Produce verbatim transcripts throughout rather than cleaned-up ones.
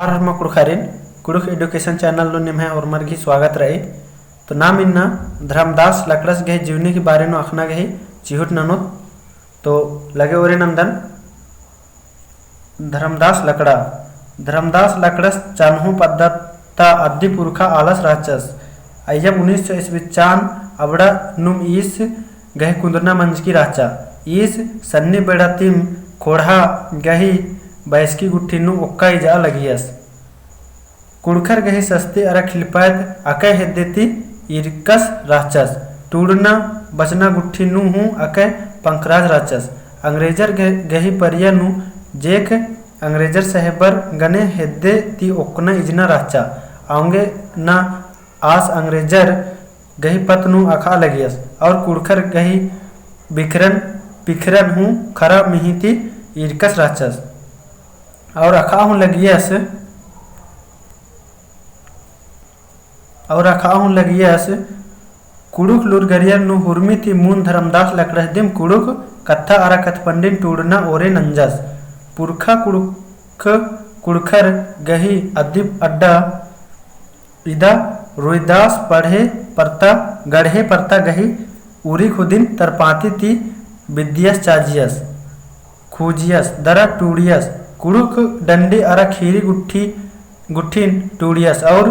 आर होरमा कुँड़ुख़ारिन, कुँड़ुख़ education channel नू निम्है होरमर गही स्वागत रई। तो नाम इन्ना धर्मदास लकड़स गही जीवनी के बारे नू अख़ना गही चिहुट ननोत। तो लगे ओरे नंदन। धर्मदास लकड़ा। धर्मदास लकड़स चान्हो पद्दा ता अद्दी पुरखा आलस रहचस। अइय्यम उन्नीस सौ ईस्वी चान अबड़ा नुम ईस गही कुन्दना मंजकी रहचा। ईस सन्नी बेड़ा तिम खोड़हा गही बैसकी गुट्ठी नू ओक्का इजआ लगियस। कुँड़ुख़र गही सस्ती अरा खिलपायत अकय हेद्दे ती ईरकस रहचस। टूड़ना बचना गुट्ठी नू हूँ अकय पंखराज रहचस। अंग्रेजर ग-, गही परिया नू जेक अंग्रेजर साहेबर गने हेद्दे ती ओक्कना इजना रहचा। औंगे ना आस अंग्रेजर गही पत्त नू अख़आ लगियस और कुँड़ुख़र गही बिखरन पिखरन हूँ खरा मिही ती ईरकस रहचस। और अख़आ हूँ लगियस, और अख़आ हूँ लगियस, कुँड़ुख़ लूरगरियर नू हुरमी ती मुन्द धर्मदास लकड़स दिम कुँड़ुख़ कत्था अरा कत्थपंडिन टूड़ना ओरे नंजस। पुरखा कुँड़ुख़, कुँड़ुख़र गही अद्दी अड्डा इदा रोहिदास पड़हे परता, गड़हे परता गही उरी खुदिन तरपाती ती बिद्दियस चाजियस, खुजियस, दरा टूड़ियस, कुँड़ुख़ डंडी अरा खीरी गुट्ठी, गुट्ठिन टूड़ियस और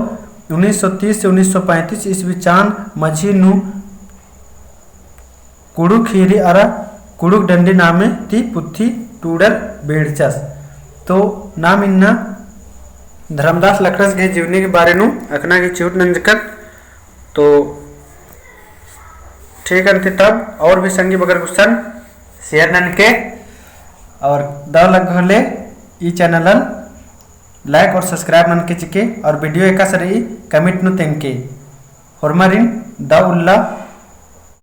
उन्नीस सौ तीस से उन्नीस सौ पैंतीस ईस्वी चान मझी नू कुँड़ुख़ खीरी अरा कुँड़ुख़ डंडी नामे ती पुथी टूड़र बेड़चस। तो नाम इन्ना धर्मदास लकड़स गही जीवनी के बारे नू अख़ना गही चिहुट नंजकत। तो ठीक अन्ती तब और भी संगी बगर गुसन share ननके और दव लग्गो होले ई channel like और subscribe ननके चिके और video एकासे रई comment नू तेंगके। होरमारिन दव उल्ला